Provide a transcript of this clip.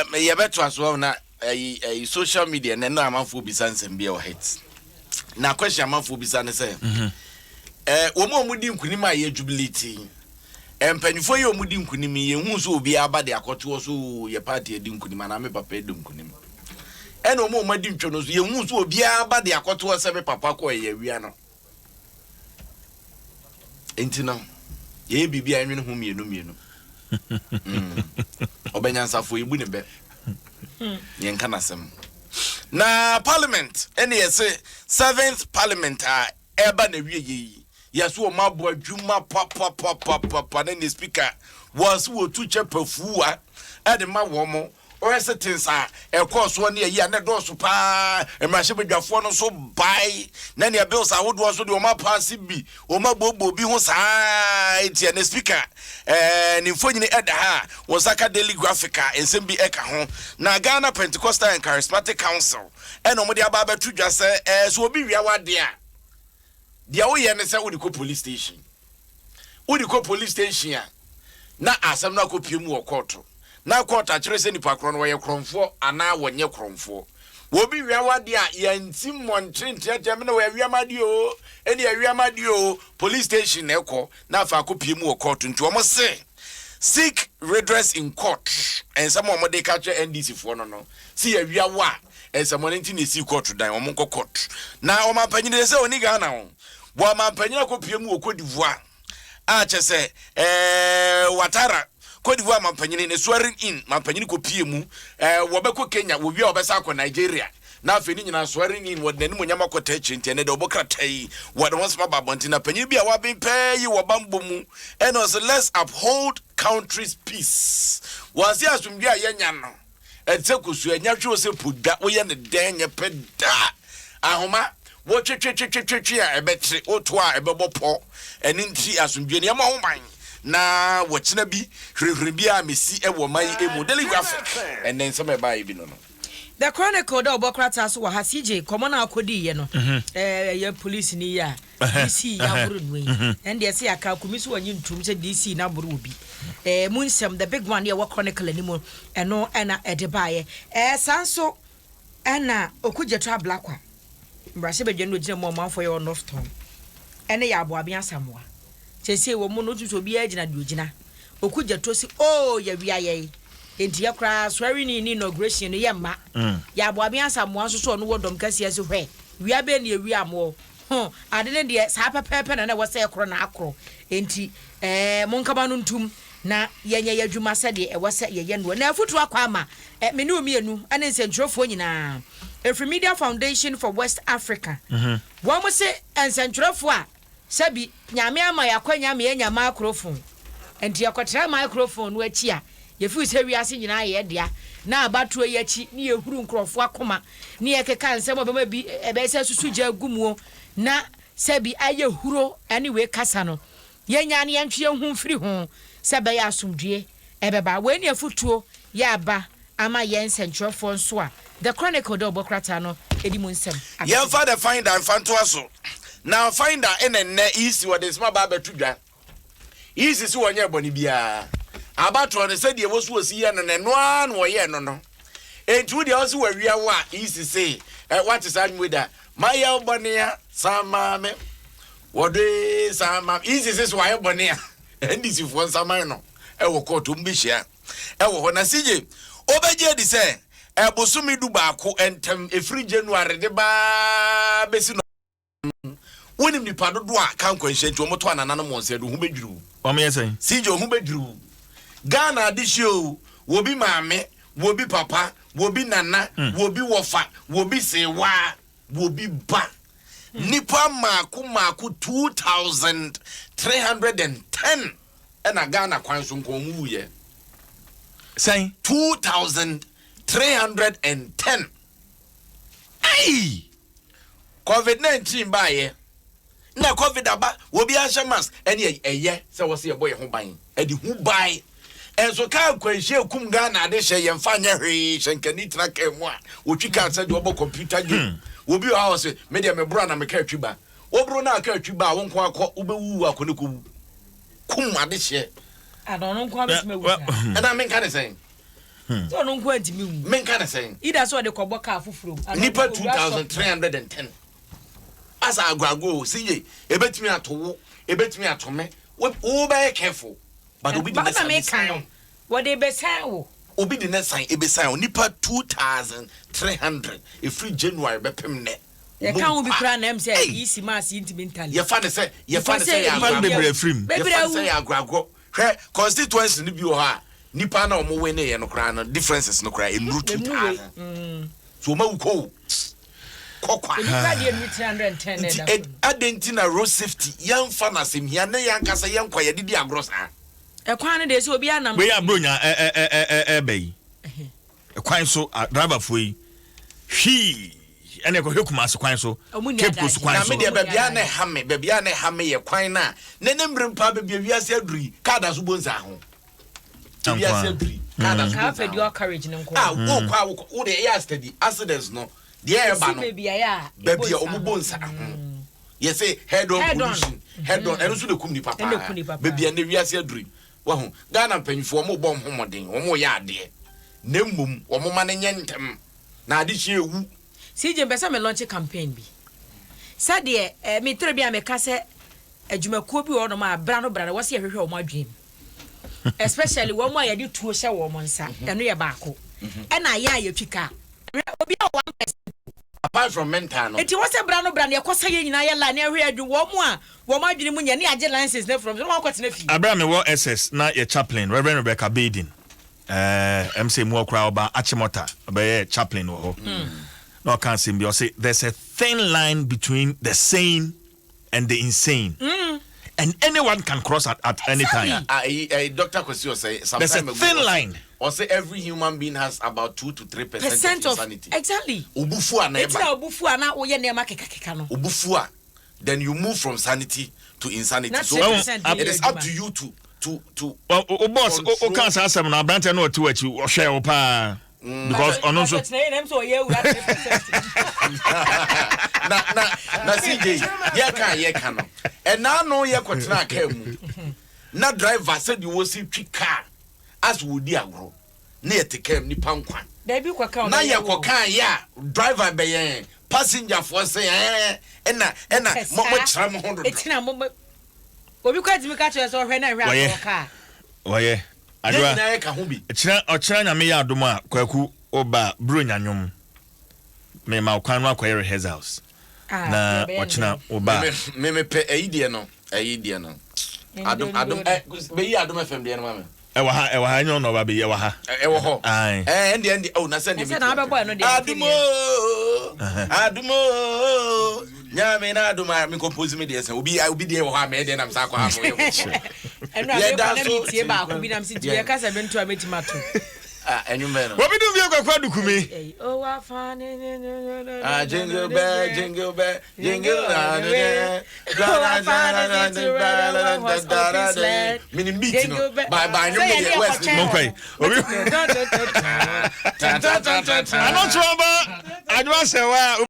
Yɛbɛtoa so na ɛyi ɛyi social media na ɛna amanfoɔ bisa nsɛm bi wɔ hit na question amanfoɔ bisa ne sɛ wɔn a wɔdi nkunim a yɛ jubilee ti mpanyinfoɔ yi a wɔdi nkunim yi yɛn hu so obiara ba de akɔtoɔ so yɛ party adi nkunim anaa me papa adi nkunim ɛna wɔn a wɔadi ntwa no so yɛn hu so obiara ba de akɔtoɔ sɛ me papa kɔ ɛyɛ awia no. Enti no, yɛyɛ biribi a yɛnwene ho mmienu mmienu. Ɔbɛnyansafo yɛbu ne bɛ. Yɛnka n'asɛm. Na parliament ɛne yɛse seventh parliament a ɛba na wie yɛ yi yɛso wɔn abɔ adwuma papapapapa ne ne speaker wɔn so wɔtu kyɛ pafuwa ɛde ma wɔn. Wohwɛ sittings a ɛkɔɔ soɔ ne ayi a na ɛdɔɔso paa, mmarahyɛbadwafoɔ no nso bae, na nea bills ahodoɔ nso deɛ wɔn apaase bi, wɔn abooboo bi ho saa enti ɛnɛ speaker ɛɛ ne mfonini ɛda ha a wɔn nsa ka Daily Graphic a nsɛm bi ɛka ho. Na Ghana Pentecostal and Charismatic Council ɛna wɔn de aba abɛto dwa sɛ ɛɛ sɛ obi wia w'adeɛ a deɛ woyɛ ne sɛ wode kɔ police station. Wode kɔ police station a, na asɛm no akɔpue mu wɔ kɔɔto. Na kɔɔto akyerɛ sɛ nipa korɔ no wɔyɛ korɔmfoɔ anaa wɔnyɛ korɔmfoɔ. Obi wia w'adeɛ a, yɛnti mmɔntere nteatea me na wɔawia m'adeɛ oo, ɛne awia m'adeɛ oo, police station na ɛkɔ na afei akɔpue mu wɔ kɔɔto. Nti wɔn se seek redress in court, nsɛm a wɔde ka kyerɛ NDC foɔ no no, se yɛawia wo a, nsɛmɔne nti na ɛsii kɔɔto dan, wɔn nkɔ court. Na ɔmanpanyin deɛ sɛ ɔni Ghana o. Wɔ ɔmanpanyin akɔpue mu wɔ Cote d'Ivoire a kyɛ sɛ ɛɛ Ouattara, Cote d'Ivoire manpanyin ne swearing in manpanyin kɔpue mu ɛɛ wɔbɛkɔ Kenya, wɔwie a wɔbɛsan akɔ Nigeria na afei ne nyinaa swearing in wɔde n'animuonyam akɔta akyire nti ɛnɛ deɛ ɔbɔ krataa yi wɔde ho nsɛm aba abɔnten na panyin bi a waben pɛɛ yi wɔ bammɔ mu ɛna ɔsɛ let's uphold country's peace wɔase asomdwe a yɛnya no Ɛte sɛ kosua, nya hwɛ o sɛ po dwa, woyɛ no dɛn nyɛ pɛ da. Ahoma, wotwetwetwetwetwe a ɛbɛkyere, woto a ɛbɛbɔ pɔ. Ɛno nti asomdwoe no, yɛmmɔ ho ban na wɔkyena bi hwirehwire bi a mesi wɔ ɔman yi mu. Daily Graphic, ɛnnɛ nsɛm a ɛbaeɛ bi no no. The Chronicle dɛ ɔbɔ krataa so wɔ ha, CJ, nkɔmmɔ no a wokɔdiiɛ no, ɛyɛ polisini yi a DC aboro no yi, ɛnde ɛsɛ yɛaka akumi so wɔnye ntom sɛ DC no aboro obi. Mu nsɛm, the big one yɛ wɔ Chronicle anim, ɛno ɛna ɛde baeɛ. Saa nso ɛna Okudzeto Ablakwa, mmarahyɛbadwa no ogyina mu a ɔmanfoɔ yɛ wɔ North Tongu, ɛne yɛ Aboaben Asamoah. Seesei wɔn mu no, wotumi sɛ obiara gyina deɛ ogyina. Okudzeto se, Oo, yɛawia yɛn. Enti yɛ koraa, swearing in ne inauguration no, yɛmma. Yɛ Aboaben Asamoah nso so ɔno wɔ dɔm kɛseɛ se, hwɛ, wia bɛn na yɛwia moɔ? Ho, ade no deɛ, saa pɛpɛɛpɛ na na ɛwɔ sɛ ɛkorɔ na akorɔ. Enti, ɛɛ, monka mo ano ntom na yɛnyɛ yɛn adwuma sɛdeɛ ɛwɔ sɛ yɛyɛ noɔ. Na afotuo akɔ ama ɛ, me ne wo mmienu ne nsɛntwerɛfoɔ nyinaa. Ɛfiri Media Foundation for West Africa. Wɔn se nsɛntwerɛfoɔ a, sɛbi, Nyame ama yɛn akwanya ama yɛanya microphone. Enti yɛkɔtra microphone no akyi a, yɛfeel sɛ wiase nyinaa yɛ yɛn dea. Na abatoɔ yi akyi ne yɛhuru nkorɔfoɔ akoma ne yɛkeka nsɛm a ɔbɛma bi ɛbɛyɛ sɛ asusu gya agu muo na sɛbi ayɛ huro ne wei kasa no, yɛnyaa no yɛntwe yɛn ho mfiri ho sɛ ɛbɛyɛ asomdwoeɛ ɛbɛba. Wei ne afotuo yɛ aba ama yɛn nsɛntwerɛfoɔ nso a The Chronicle de ɔbɔ krataa no di mu nsɛm abɛto dwa. Yɛmfa The Finder mfa ntoa so. Na Finder na nnɛ EC wɔde nsɛm aba abɛto dwa. EC se wɔnyɛɛ bɔne biara. Abatoɔ no sɛdeɛ ɛwɔ so wɔsi yɛ no no ɛno ara na wɔyɛɛ no no. Enti wo deɛ wo se wɔawia wo a EC se ɛ woate saa nnwom yi da? Mayɛ wo bɔne a san maa me. Wɔde san maa me. EC se so wayɛ bɔne a NDC foɔ nsaman no ɛwɔ court wɔn bɛhyia ɛwɔ hɔ. Na CJ wobɛgye adi sɛ ɛbosome 11 ntam ɛfiri January de baa bɛsi no Wonim nipa dodoɔ a ka nkwanhyia nti wɔto anananom wɔn sɛ de ho bɛdwiri wo. Wɔn yɛ sɛn? CJ ho bɛdwiri wo. Ghana adehyeɛ o, wɔbi maame, wɔbi papa, wɔbi nana, wɔbi wɔfa, wɔbi sewaa, wɔbi ba. Nipa mmaako mmaako 2310 ɛna Ghana kwan so nko wɔn wuiɛ. Sɛn? 2310. Ei! Covid 19 baeɛ na covid aba obiara hyɛ mask ɛne ɛyɛ sɛ wɔsɛ yɛbɔ yɛn ho ban ɛde hu bae ɛnso kaa nkwanhyia ekum Ghana ade hyɛ yɛn fa nyɛ hwee hyɛ nkani tena kaa mu a otwi kaa sɛ deɛ ɔbɔ computer game hmm. Obi wɔ ha ɔsɛ me deɛ meboro na meka atwi ba woboro na aka atwi ba a wo nko akɔ wobɛwu akɔ ne kɔwu kum ade hyɛ ɛna menka ne sɛn. Sɛ ɔno nko antumi nwu. Menka ne sɛn? Either sɛ ɔde kɔbɔ kaa foforɔ mu. Anaa Nipa ɔde kɔwura shop. 2310 asa agoago o CJ ebetumi ato wo ebetumi ato me wo wo bɛyɛ careful but obi de ne Ba na san meka besan no. Wɔde bɛsan wo. Obi de ne san ebesan wo nipa 2300 efiri January bɛpem nnɛ. Yɛka ho bi koraa na ɛm sɛ Ei! EC mass yi ntumi ntale. Yɛfa ne sɛ yɛfa ne Because sɛ yɛ sɛ Nipa no agoago. bebree afiri mu. Bebree Yɛfa ne sɛ awu. yɛ agoago. Hwɛ constituency no bi wɔ hɔ a nipa na wɔn win yɛ no koraa no differences no koraa nnuru Nnuru wei. 2000. So wɔn awu kɔ o. Kɔ kwa. Ebi koraa deɛ nnuru 310 na Nti ɛda so no. adɛn nti na road safety yɛmfa no asɛmhia ne yɛn ankasa yɛn nkwa yɛde di agorɔ saa? Ɛkwan no deɛ sɛ obiara nam Wei so bi. abronya ɛ ɛ ɛ ɛ ɛɛba yi. Kwan so a driverfoɔ yi hwii ɛna ɛkɔhwɛ Kumasi kwan so, Ɔmo nni Cape Coast adagye. kwan Na so. me deɛ Ɔmo nni baabi a na adagye. ɛha me baabi a na ɛha me yɛ kwan no a ne ne mmere mpa baabi a wiase aduru yi kaa da so bɔ nsa ho. Wiase aduru yi kaa da so Kaa bɔ fɛ nsa ho. dual carriage no nko A ara. wokɔ a wokɔ wo deɛ ɛyɛ steady accidents no deɛ ɛba Ɛsi no baabi a ɛyɛ a ɛbɔ baabi a nsa ɔmo ho. bɔ nsa ho. Yɛsɛ head on Head on. collision head on ɛno nso na ekum nipa Ɛna paa ɛku nipa paa. baabi a ne wiase aduru yi wahu Ghana mpanyinfoɔ wɔn bɔ wɔn ho mmɔden wɔn yɛ adeɛ na mmom wɔn ma no nyɛ ntɛm na adehyeɛ ewu. CJ mpɛ sɛ me launch campaign bi sɛdeɛ eh, me tiri bi a meka sɛ adwumakuo bi wɔ hɔnom a bra no bra no wɔsi yɛhwehwɛ wɔn adwene mu especially wɔn a yɛde tuo hyɛ wɔn nsa ɛno yɛ baako ɛna yɛ a yɛtwi kaa hwɛ obi a 1%. Apart from mental no. Nti wɔsɛ bra no bra no yɛkɔsa yɛn nyinaa yɛ line ɛhwɛ adwene wɔn a wɔn adwene mu nyɛ ne yɛagye license ne from so na wɔn akɔtena fie. Abere a mewɔ SS na yɛ chaplain Reverend Rebecca Baden ɛɛ ɛm sɛ emu hɔ koraa ɔba Achimota ɔbɛyɛ chaplain wɔ hɔ na ɔka asɛm bi ɔse there's a thin line between the sane and the insane and anyone can cross at any time. Ah, Dr. Kwesi Osei, some There's a time ago, thin ɔse- line. ɔse every human being has about 2 to 3% percent of of insanity. Exactly. Obufu a na Eti na ɛba. obufu a na woyɛ nneɛma kekakeka no. Obufu a, then you move from sanity to insanity. Na So 3% it is yɛ up adwuma. to you to O boss o control. ka saa asɛm no aberanteɛ no ɔte w'akyi ɔhwɛ wo paa because ɔno nso Tena yɛ na ɛm sɛ ɔyɛ awura 3%. Na CJ yɛka no ɛna no yɛkɔtena kaa mu na driver sɛdeɛ wɔsi twi car as wɔdi agorɔ ne yɛte kaa mu nipa nkwa Dabi kɔka na yɛkɔkaa yɛ a driver bɛyɛn passengerfoɔ sɛ ɛɛ ɛna mo kyerɛ mo ho dodo. Etina mo obi kɔ atumi ka kyerɛ sɛ ɔhwɛ na ɛhwɛ Wɔyɛ. akɔ kaa. Wɔyɛ yɛn adoa nyinaa yɛka ho bi. Kyerɛ ɔkyerɛ Nyame yɛ adom a Kwaku ɔba Buronya nnwom mema wo kwan no akɔyɛ rehearsals Ah, na yɛbɛyɛ ɔkyena no woba me me pɛ ɛyi deɛ no ɛyi deɛ no adom adom ɛ bɛyi Adom FM deɛ no ma me. Ɛwɔ ha ɛnyɛ ɔna ɔba bɛyi ɛwɔ ha. Ɛwɔ hɔ. Aye. Ɛɛ ɛndeɛ oh na sɛ ɛndeɛ Ɛsɛ na wabɛbɔ ɛno deɛ. Adom ooo adom ooo Nyame na adom a mi compose mi deɛ sɛ obi deɛ wɔ hɔ a mɛ deɛ nam sa akɔ ha mo yɛ kɔ. Ɛno a Yɛda mekɔ na so metie baako bi nam sɛ ntumi yɛka sɛ mento a mɛtumi ato. Ah, ɛnwom bɛn no? Wɔbi dum fie Kwaku Adukumi. Ɛyi, oh, wafa ne ne ne ne ne Ah, ne jingle ne bell, ne. jingle bell, jingle all the way. Minim beat no. Bye bye. Nwom deɛ West. Monkɔe obi anɔtwerɛ ba adwoa sɛ wa.